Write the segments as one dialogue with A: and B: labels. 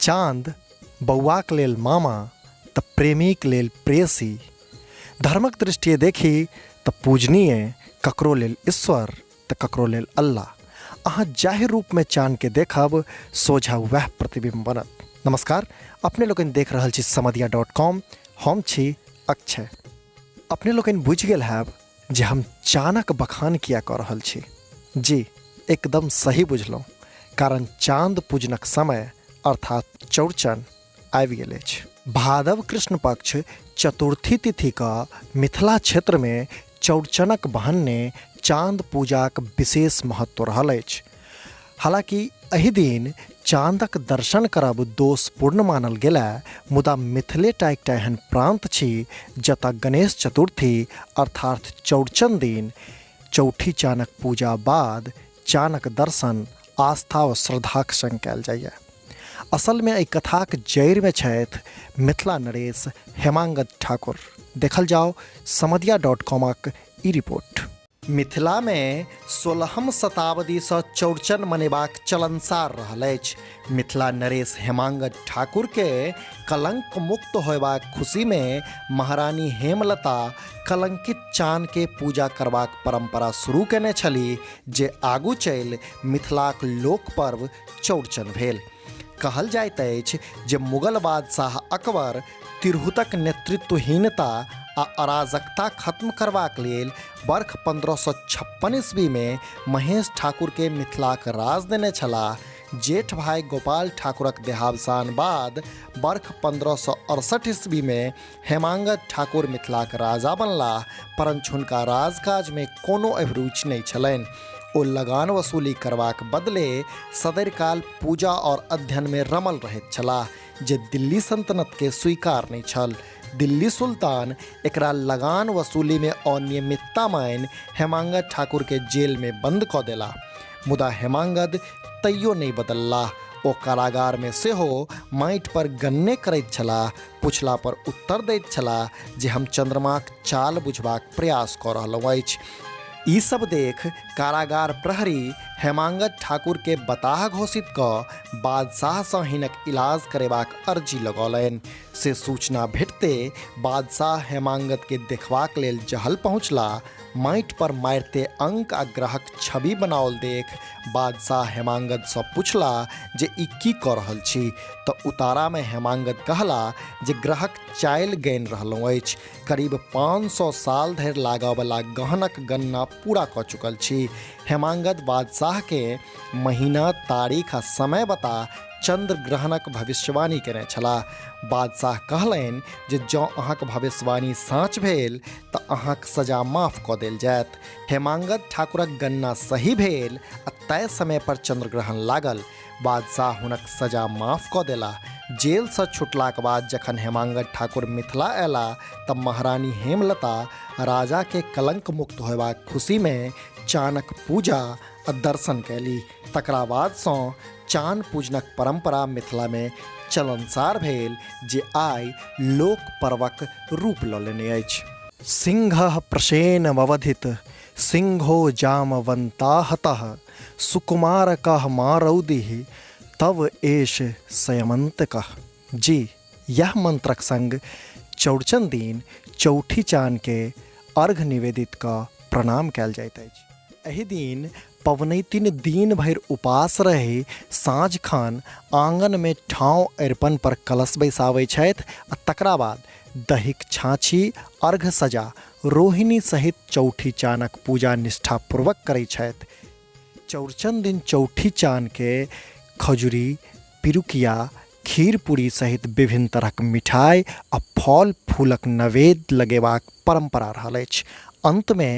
A: चाँद बौआक लेल मामा तऽ प्रेमीक लेल प्रेयसी। धर्मक दृष्टिए देखी तऽ पूजनीय, ककरो लेल ईश्वर तऽ ककरो लेल अल्लाह। अहाँ जाहि रूपमे चानके देखब, सोझा वएह प्रतिबिम्ब बनत। नमस्कार, अपने लोकनि देख रहल छी समदिया डॉट कॉम, हम छी अक्षय। अपने लोकनि बुझि गेल हैब जे हम चानक बखान किया कऽ रहल छी। जी एकदम सही बुझलहुँ, कारण चाँद पूजनक समय अर्थात चौरचन आबि गेल अछि। भादव कृष्ण पक्ष चतुर्थी तिथिके मिथिला क्षेत्रमे चौरचनक बहन्ने चाँद पूजाक विशेष महत्व रहल अछि। हालाँकि एहि दिन चाँदक दर्शन करब दोषपूर्ण मानल गेलए, मुदा मिथिले टा एकटा एहन प्रान्त छी जतऽ गणेश चतुर्थी अर्थात चौरचन दिन चौठी चानक पूजा बाद चानक दर्शन आस्था ओ श्रद्धाक संग कयल जाइए। असलमे एहि कथाक जड़िमे छथि मिथिला नरेश हेमांगद ठाकुर। देखल जाओ समदिया डॉट कॉमक ई रिपोर्ट। मिथिलामे 16हम शताब्दीसँ चौरचन मनेबाक चलनसार रहल अछि। मिथिला नरेश हेमांगद ठाकुरके कलंक मुक्त होयबाक खुशीमे महारानी हेमलता कलंकित चानके पूजा करबाक परंपरा शुरू केने छली, जे आगू चलि मिथिलाक लोकपर्व चौरचन भेल। कहल जाइत अछि जे मुगल बादशाह अकबर तिरहुतक नेतृत्वहीनता आ अराजकता खत्म करबाक लेल बर्ख 1556 ईस्वीमे महेश ठाकुरके मिथिलाक राज देने छलाह। जेठ भाइ गोपाल ठाकुरक देहावसान बाद बर्ख 1568 ईस्वीमे हेमांगद ठाकुर मिथिलाक राजा बनलाह, परञ्च हुनका राजकाजमे कोनो अभिरुचि नहि छलनि। ओ लगान वसूली करबाक बदले सदरिकाल पूजा और अध्ययनमे रमल रहैत छलाह, जे दिल्ली सल्तनतके स्वीकार नहि छल। दिल्ली सुल्तान एकरा लगान वसूलीमे अनियमितता मानि हेमांगद ठाकुरके जेलमे बंद कऽ देलाह। मुदा हेमांगद तैयो नहि बदललाह। ओ कारागारमे सेहो माटि पर गन्ने करैत छलाह। पुछला पर उत्तर दैत छलाह जे हम चंद्रमाक चाल बुझबाक प्रयास कऽ रहलहुँ अछि। ई सब देख कारागार प्रहरी हेमांगद ठाकुर के बताह घोषित कऽ बादशाहसँ हिनक इलाज करेबाक अर्जी लगौलनि। से सूचना भेटते बादशाह हेमांगद के देखबाक लेल जहल पहुँचला। माटि पर मारिते अंक आ ग्रहक छवि बनाओल देख बादशाह हेमांगदसँ पुछला जे ई की कऽ रहल छी, तऽ उतारामे हेमांगद कहला जे ग्रहक चालि गनि रहलहुँ अछि। करीब 500 साल धरि लागऽवला गहनक गणना पूरा कऽ चुकल छी। हेमांगद बादशाहकेँ महीना, तारीख आ समय बता चंद्र ग्रहणक भविष्यवाणी केने छलाह। बादशाह कहलनि जे जँ अहाँक भविष्यवाणी साँच भेल तऽ अहाँक सजा माफ कऽ देल जायत। हेमांगद ठाकुरक गणना सही भेल आ तय समय पर चंद्रग्रहण लागल। बादशाह हुनक सजा माफ कऽ देलाह। जेलसँ छुटलाक बाद जखन हेमांगद ठाकुर मिथिला अयलाह तऽ महारानी हेमलता राजाके कलंक मुक्त होयबाक खुशीमे चानक पूजा आ दर्शन कयली। तकरा बादसँ चान पूजनक परम्परा मिथिलामे चलनसार भेल, जे आइ लोक पर्वक रूप लऽ लेने अछि। सिंहः प्रसेनमवधित सिंहो जामवन्ताहतः सुकुमारकः मारौदिः तव एष सयमन्तकः। जी, यह मंत्रक संग चौरचन दिन चौठी चानके अर्घ निवेदित कऽ प्रणाम कयल जाइत अछि। एहि दिन पबनैतिन दिन भरि उपास रहि साँझ खन आँगनमे ठाँव अरिपन पर कलश बैसाबै छथि आ तकरा बाद दहीक छाँछी अर्घ सजा रोहिणी सहित चौठी चानक पूजा निष्ठापूर्वक करै छथि। चौरचन दिन चौठी चानके खजुरी, पिरुकिया, खीर पूरी सहित विभिन्न तरहक मिठाइ आ फल फूलक नैवेद्य लगेबाक परम्परा रहल अछि। अन्तमे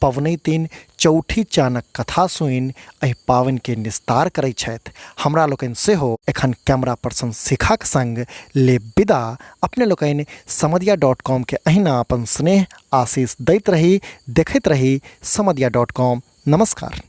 A: पबनैतिन चौठी चानक कथा सुनि एहि पावनिके निस्तार करैत छथि। हमरा लोकनि सेहो एखन कैमरा पर्सन शिखाक संग लेब विदा। अपने लोकनि समदिया डॉट कॉम के अहिना अपन स्नेह आशीष दैत रही, देखैत रही समदिया डॉट कॉम। नमस्कार।